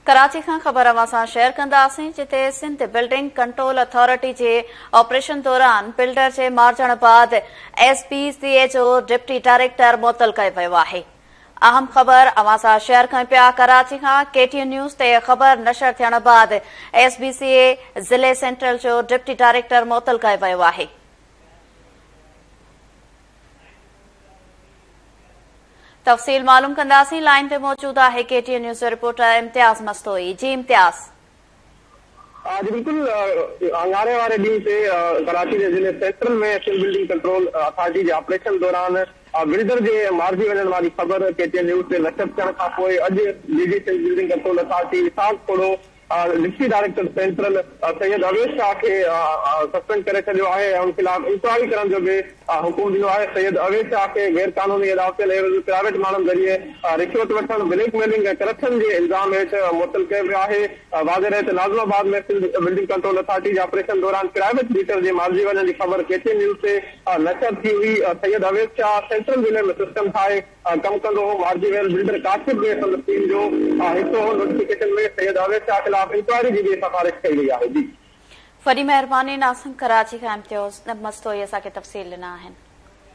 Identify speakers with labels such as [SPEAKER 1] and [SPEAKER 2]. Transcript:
[SPEAKER 1] ڪراچي کان خبر اوهان سان شيئر ڪنداسين جتي سنڌ بلڊنگ ڪنٽرول اٿارٽي جي آپريشن دوران بلڊر جي مارجڻ بعد ايس بي سي اي جو ڊپٽي ڊائريڪٽر معطل ڪيو ويو آهي. اهم خبر اوهان سان شيئر ڪيون پيا ڪراچي کان ڪي ٽي اين نيوز تي خبر نشر ٿيڻ بعد ايس بي سي اي ضلعي سينٽرل جو ڊپٽي ڊائريڪٽر معطل ڪيو ويو آهي. تفصيل معلوم ڪنداسين لائين تي موجود آهي ڪي ٽي اين نيوز جو رپورٽر امتياز مستوئي جي امتياز.
[SPEAKER 2] جي بلڪل اڱاري واري ڏينهن تي ڪراچي جي ضلعي central ۾ Sindh building control authority جي آپريشن دوران بلڊر جي مارجي وڃڻ واري خبر ڪي ٽي اين نيوز تي نشر ٿيڻ کانپوء اڄ D G Sindh building control authority Ishaq Khuhro deputy director central Syed Awais Shah کي سسپينڊ ڪري ڇڏيو آهي ۽ ان خلاف انڪوائري ڪرڻ جو به حڪم ڏنو آهي. سيد اويس شاهه کي غير قانوني اڏاوتين عيوض پرائيويٽ ماڻهن ذريعي رشوت وٺڻ، بليڪ ميلنگ ۽ ڪرپشن جي الزام هيٺ معطل ڪيو ويو آهي. واضح رهي ته ناظم آباد ۾ سنڌ بلڊنگ ڪنٽرول اٿارٽي جي آپريشن دوران پرائيويٽ بلڊر جي مارجي وڃڻ جي خبر ڪي ٽي اين نيوز تي نشر ٿي هئي. سيد اويس شاهه سينٽرل ضلعي ۾ سسٽم ٺاهي ڪم ڪندو هو، مارجي ويل بلڊر ڪاشف به سندس ٽيم جو حصو هو، نوٽيفڪيشن ۾ سيد اويس شاهه خلاف انڪوائري جي به سفارش ڪئي وئي آهي. جي.
[SPEAKER 1] وڏي مهرباني ناظم ڪراچي کان امتياز مستوئي اسان کي تفصيل ڏنا آهن.